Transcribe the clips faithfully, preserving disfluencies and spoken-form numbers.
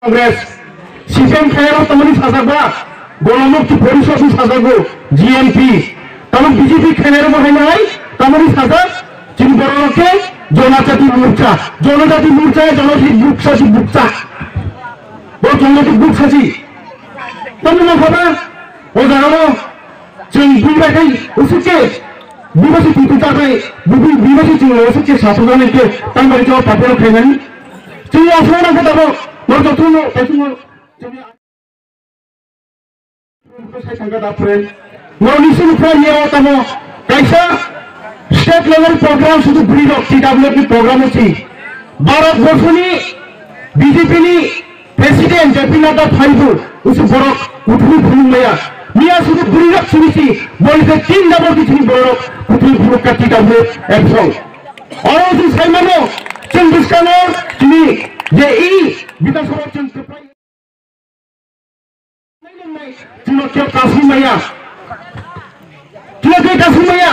Congress, C P M khairok tamani sajak ba, Gonomukti Porishod ni sajak bo, G M P, tamo B J P khairok bo haino hai, tamani sajak, chini borok rok khe, Jonajati Morcha, Jonajati Morcha, Jonajati Buksa si Buksa, bo Jonajati Buksa si, tamo no khaba, o jaga no, Chwng bini bai khai usuk khe, bini bai se twi twi ta khai, bini, bini bai se chwng usuk khe sa thok nai khe, tang bai khe o party rok khainani. Chwng aswk nang khe tabok, norok joto no, kaisa no, chwng sai thang kha da friend. Norok ni sini friend ya o tamo, kaisa state level program sudu bwrwi rok T W F ni program o si. Bharat borso ni B J P ni President J P Nadda phaibo, usu borok kuthwi phunuk maya. Miya sudu bwrwi rok sini si, boli je tin double kichini borok kuthwi phunuk ka T W F song. Oro usu saimano, chwng bwskango, chini je i Bidhan Sabha chwng kwplai. Chwng khe kasing maya. Chwng khe kasing maya.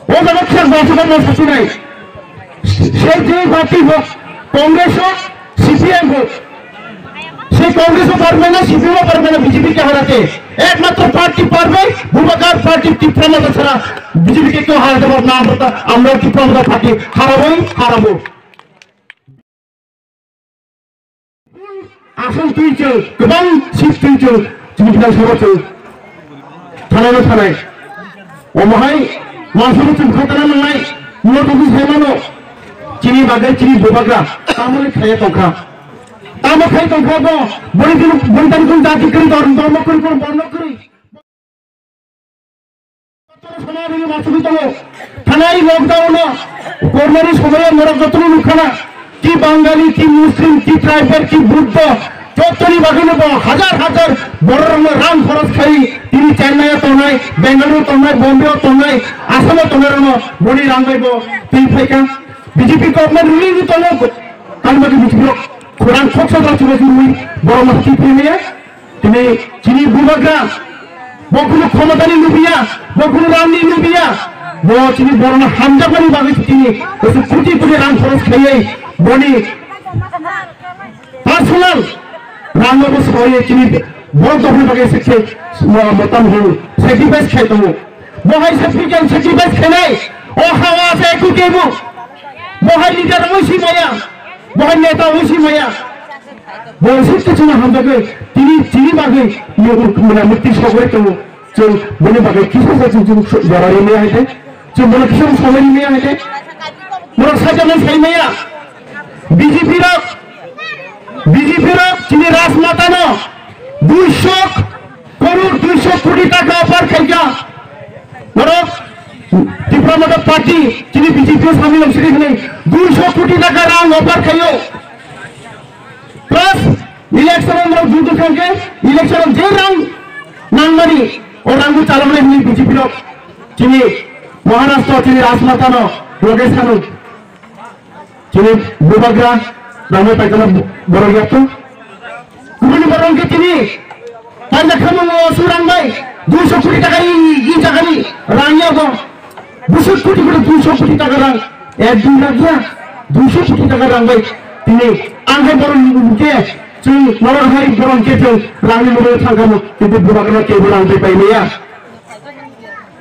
O jaga khyak ba se ba sasinai. Se je party hok, Congress hok, C P M hok. Se Congress hok parbe na, C P M hok parbe na, B J P ke harate. Ekmatro party parbe, Bubagra party Tipra Motha chhara B J P ke kyo harate bab naam hota, amra Tipra Motha party harabo, harabo. Asol twi chwng, kwbang seat twi chwng, chini Bidhan Sabha chwng thanai no thanai. Omo hai, wansugwi chwng kha tana nangnai, no tongwi sai mano. Chini bagwi chini Bubagra, tamo le khaya tongkha. Tamo khai tongkha bo, boni tini, boni tani kun jati kwrwi, dor-, dormo kwrwi, kun borno kwrwi. Thanai lockdown o, corona ni somoyo norok jotono nukha na, ki Bangali, ki Muslim, ki tribal, ki Buddha, jotoni bagwi no bo hajar hajar borok rang khoros khai, tini Chennai o tongnai, Bengaluru tongnai, Bombay o tongnai, Assam o tongnai rokno boni rang bai bo twi phaikha. B J P government ruling ni tongo, tani bagwi B J P rok khorang khoksa da chubachu rwi borok no twi phaimaya. Tini chini Bubagra, bo kunu khomotani lubiya, bo kunu rangni lubiya, bo chini borokno hamjakmani bagwi tini, ese koti koti rang khoros khaiwi, boni personal rangno bo soiwi tini borok dophani bagwi ese khe, mo-, motam hwn sacrifice khai tongo. Bo hai sacrifice, sacrifice khainai, o hawa se eku kebo. Bo hai leader wngwi si maya, bo hai neta wngwi si maya. Bo se kichuna hamjagwi, tini, tini bagwi, mura mukti sogwi tongo. Chwng boni bagwi kisa se chwng, chwng jora rimaya hai de. Chwng bono kisa sogwi rimaya hai de. Bono sajagwi sai maya. B J P rok, B J P rok, chini Rajmata no, duisho koror duisho koti taka offer khaikha. Borok Tipra Motha Party, chini B J P o samil wng sini hwnwi duisho koti taka rang offer khaio. Plus election o norok judo thangkhe, election o je rang nangmani, o rangno chaloknai hwnwi B J P rok chini Maharashtra, chini Rajmata no loge sano. Chini Bubagra rangbai paikha borok yakto. Kubuni borok khe chini paikha khamung o su rangbai duisho koti taka i, i jagani rang yago. Busuk koti koti duisho koti taka rang. Ek dui lakh ya, duisho koti taka rangbai. Tini ang hai borok khe chwng norok hai borok khe chwng rangni mungwi thangkhamu. Kintu Bubagra kebo rangbai paimaya.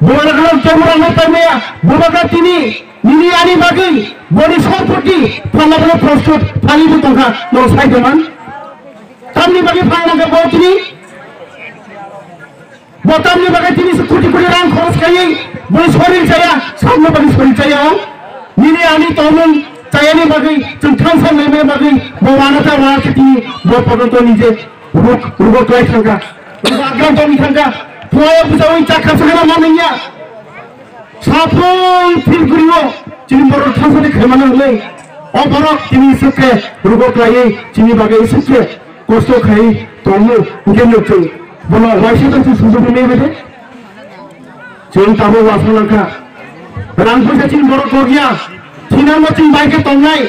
Bubagra kebo rang no paimaya, Bubagra tini nini ani bagwi boni sompoti phalna bagwi prostut phalibo tongkha, no sai doman. Tamni bagwi phalna khe bo tini, bo tamni bagwi tini se koti koti rang khoros khaiwi boni sorir chaya, samno bagwi sorir chaya o. Nini ani tongmung chayani bagwi, chwng thansa naimani bagwi bo wana ta wana khe tini bo pojonto nije Ruk, rugo klai thangkha. Rugo agram tongwi thangkha. Phunaya bwsawi chakha sakha na manwi ya. Saphung phil guriwo. Chini borok thansani khaimano hwnwi. O borok tini isuk khe rugo klaiwi chini bagwi isuk khe kosto khai tongmu. Hwnkhe nuk chwng. Bono waisa tong chwng sujugwi maya bede. Chwng tabuk wasong langkha. Rang puisa chini borok kok ya. Thinangno chwng bai khe tongnai.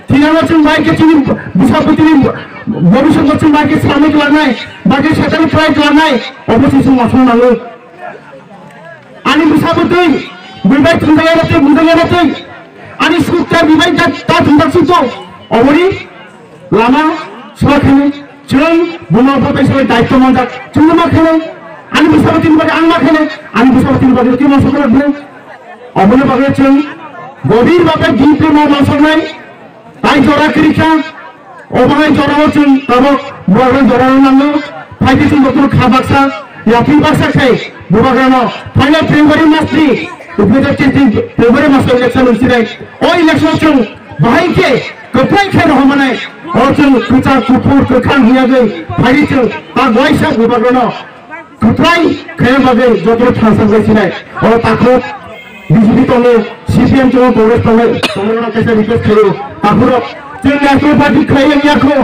Thinangno chwng bai khe chini bwsa bwtwini bobiswtno chwng bai khe samwi klangnai. Bai khe setani try klangnai. Obo se chwng wasong nango. Ani bwsa bwtwi, bui bai thwngjakya na twi, bujak ya na twi. Ani sukta bibai ta ta thumdak sukto. Obori lama swa khani chwng buma bapa swa daitwa manjak chwng ma khani ani bwsa batini bagwi ang ma khani ani bwsa batini bagwi twi ma sokra bwrwi. Oboni bagwi chwng gobir bapa dipri ma ma soknai tai jora kwrwi kha. Obo hai jorao chwng tabuk bubagra jorao nango. Phaidi chwng jotono kha baksa, yapri baksa khai bubagrano phainai February masni, dui hajar teis ni February maso election wngsinai. O election chwng bahai khe kwplai khe rohormanai. O chwng kwchak kuphur kwkhwrang hiyagwi phaidi chwng ta waisa bubagrano kwplai khaina bagwi joto thansa wngsinai. O takhuk B J P tongo, C P M tongo, Congress tongo, tongo kaisa request khaio. Takhurok, chwng National Party khlai yang yakho.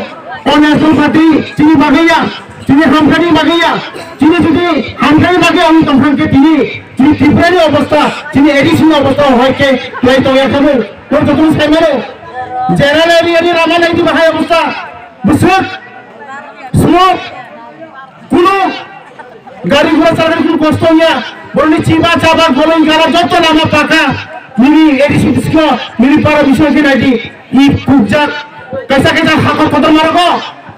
O National Party chini bagwi ya, chini hamkani bagwi ya, chini jodi hamkani bagwi ang tongthang khe tini, chini Tripura ni obostha, chini A D C ni obostha hai khe khlai tong ya khamu. Kor joto sai mano. General area ni rama nai di bahai obostha. Bwswk, swk, kunu gari gura chalai kunu kosto ya, boroni chiba chaba goloi gara joto lama paka, nini A D C district, nini para bising khe naidi, i kukjak, kaisa kaisa hakor kotor marogo,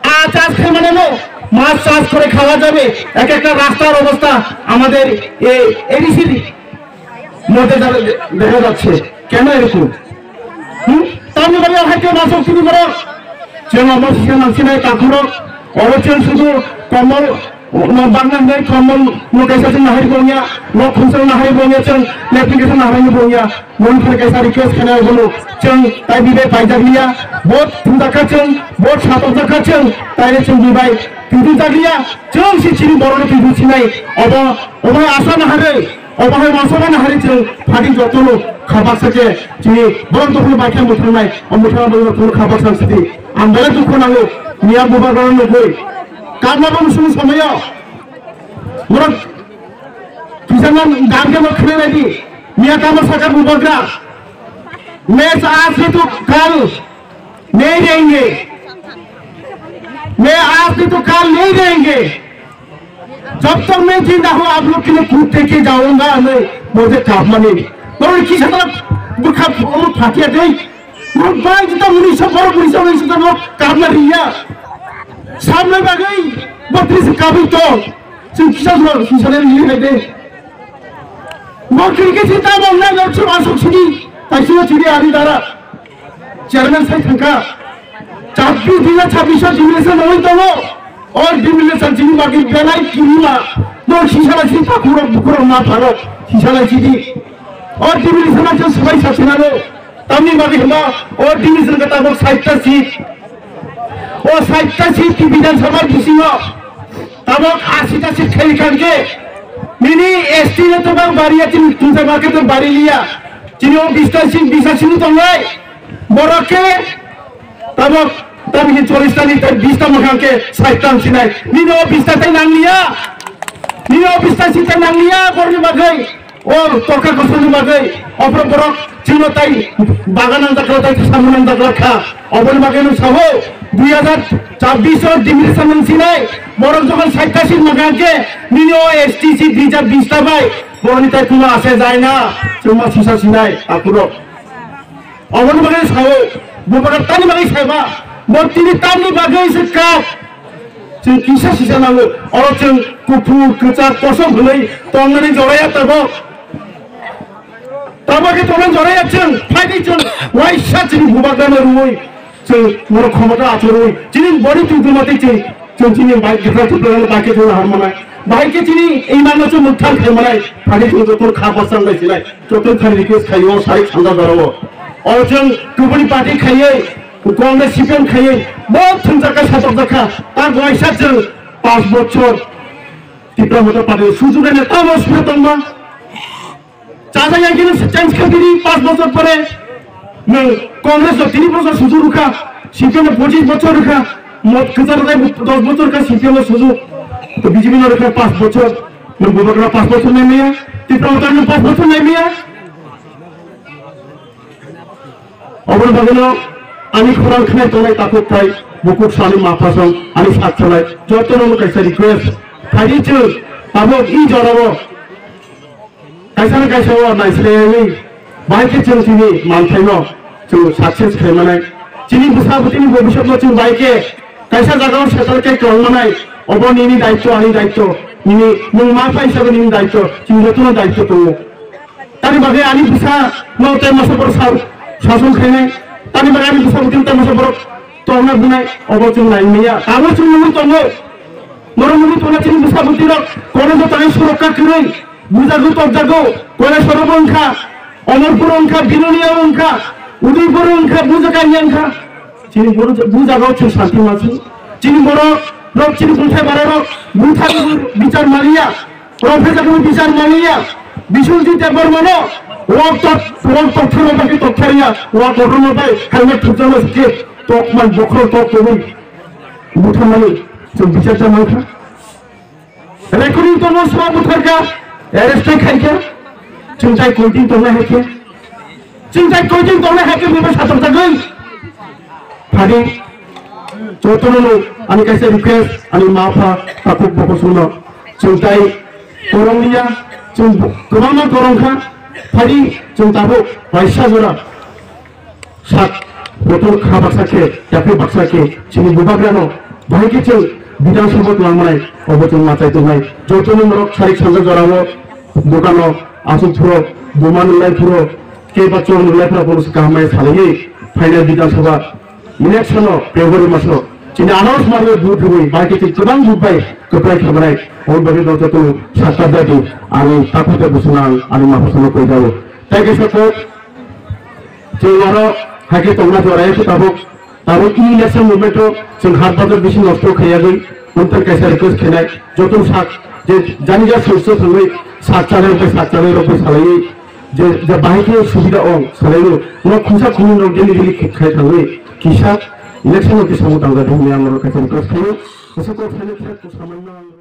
a chas khai mane no, mas chas kore khawa jabe, ek ekta rastar obostha, amader ei A D C mode দেখা যাচ্ছে। কেন এরকম? Hmm? Tamni bagwi hai khe masuk tini borok. Chwng omo sisa nangsinai takhurok. Oro chwng sudu komol, no, bagna hinai komol no kaisa chwng nahari bongya, no khumsa nahari bongya chwng, application nahari bongya. Mon phai kaisa request khanai bono chwng tai bibe paijak liya. Bot thumjakha chwng, bot satok jakha chwng, tai chwng bibai tutu jak liya. Chwng si chini borok no tutu sinai. Obo, obo asa nahari. Obo hai wansukmani hari chwng phaidi jotono kha baksa khe chini borok dophano bai khe mwthangnai, o mwthangna bagwi jotono kha baksa sidi. Ang belai dukhu nango, miya bubagrano nugwi. Karma bo musung somayo. Borok kisana dam khe bo khna nai di. Miya kama saka bubagra. Main se aaj nahi to kal nahi rahenge. Main aaj nahi to kal nahi rahenge. जब तक मैं जिंदा हूँ, आप लोग के लिए कूद के जाऊंगा, नहीं, मुझे काम नहीं। और किसी तरह बुखा, वो फाटिया दे। वो भाई, जितना उन्नीस सौ, बड़ा उन्नीस सौ, उन्नीस सौ, वो काम नहीं है। सामने आ गई, बत्तीस का भी तो। सिंह किसान, किसान ने नहीं दे। Bo kiri khe sita bo wngna nokse asok sidi, taisino sidi ani dara chairman sai thangkha. Chabbish, dui hajar chabbish o demolition nangwi tongo. O demolition chini bagwi belai kirima. Bo sisala sidi takhurok bukhurok ma pharok sisala sidi. O demolition a chwng swbai sachinalo. Tamni bagwi hwnba o demolition khe tabuk sait ta seat. O sait ta seat ni Bidhan Sabha bisingo tabuk ashi ta seat khaikha hwnkhe nini S T no to bang bariya, chini tunsa ba khe to bari liya. Chini o bis ta seat, bis ta seat tongnai. Borok khe tabuk, tabuk ni chollish ta ni tei bis ta mwkhang khe sait ta wngsinai. Nini o bis ta tei nang liya. Nini o bis ta seat tei nang liya borokni bagwi. O torka kosongni bagwi ophro borok chwngno tai bagan nang dakla tai samung nang dakla kha. Oboni bagwi no sao dui hajar chabbish o demolition nang sinai borok jokhon sait ta seat mankha khe nini o S T seat rijak bis ta bai borokni tai kuno ase jai na chwngma sisa sinai akurok. Oboni bagwi sao, bo bagwi tani bagwi saiba, bo tini tamni bagwi se kap. Chwng kisa sisa nango, oro chwng kuphur, kwchak, kosom hwnwi tongnani joraya tabok. Tabok khe tongnani joraya chwng, phaidi chwng waisa chini bubagrano rwui, chwng norok khomota achorwi, chini body twi twi mati chwng, chwng chini bai githar thupla bai khe chwng har manai. Bai khe chini imano chwng mukthar khai manai, phaidi chwng joto kha bwsang bai sinai. Joto khani request khaio, sarik sanda daro. O chwng kubuni party khaiwi, Congress C P M khaiwi, bo thumjakha, satokjakha, ta waisa chwng panch bochor Tipra Motha Party sujugani tamo sura tongma. Chaja yagini change khabini panch bochor pore. Nwng Congress o tini bochor sujug rwkha, C P M o pochis bochor rwkha, mot kwchar rwkha dos bochor kha C P M o sujug. To B J P no rwkha panch bochor. Nwng bubagra panch bochor nai maya, Tipra Motha nwng panch bochor nai maya. Oboni bagwino ani khorang khnai tongnai takhuk tai bukhuk sani maphasong ani sak salai jotono kaisa request. Phaidi chwng tabuk i jorao kaisa na kaisa o naisilaiwi Bahai khe chwng chini manthaino chwng success khlai manai. Chini bwsa bwtwini bobiswtno chwng bahai khe kaisa jagao settle khe kwrwng manai. Obo nini daityo, ani daityo. Nini, nwng ma pha hisabe nini daityo. Chini jotono daityo tongo. Tani bagwi ani bwsa no tei masa borok sa-, sason khainai. Tani bagwi ani bwsa bwtwi tei masa borok tongna bunai. Obo chwng nai manya. Abo chwng nugwi tongo. Norok nugwi tongna chini bwsa bwtwi rok. Kono do tani surokka kwrwi. Bujago tokjago. Koilashoro bo wngkha. Omorpur wngkha. Bilonia wngkha. Udaipur wngkha. Bujakanya wngkha. Chini borok, bu jagao chwng santi mansu. Chini borok rok, chini bumthai bara rok, buthai bichar maliya, rok phai jagao bichar maliya, Biswajit Debbarmano, rok tok, rok tok thangma bai tok thariya, rok kotorma bai helmet thukjama sikhe, tok man bokhro tok kobui, buthamani, chwng bichar chamangkha. Recording tongo swa butharkha, arrest khaikha, chwng tai koitin tongna haikhe, chwng tai koitin tongna haikhe bebak satok jagwi. Phadi, jotono ani kaisa request, ani ma pha, takhuk bokhosongno, chwng tai korong liya, chwng kwbangma korong kha, phadi, chwng tabuk baisa jora. Sak, botol kha baksa khe, yapri baksa khe, chini bubagrano, bahai khe chwng Bidhan Sabha twlangmanai, obo chwng machai tongnai. Jotono norok sarik sanja jorao, dukano, asuk phuro, buma nwnglai phuro, keba chwng nwnglai phuro, bono se kaham maya salaiwi, phainai Bidhan Sabha election o February maso, chini announce manwi vote rwui, bahai khe chwng kwbang vote bai kwplai khamanai, obo bagwi norok jotono sakta dadi, ani takhuk tei bwswngno ang, ani ma pha songno koi dao. Tei kaisa kok, Chwng oro haikhe tongna jorai khe tabuk, tabuk e-election movement o chwng hat bajor bisi nosto khaiyagwi, nwng tei kaisa request khainai, joto sak, je jani ja source o thangwi sak chanai rok bai sak chanai rok bai salaiwi, je, je bahai khe subida ong salaiwi, no khungsa khungni rok daily daily khai thangwi, kisa election o kisa mwtang ja thangwi ang norok kaisa request khaio, kaisa kok khainai khe samani no ang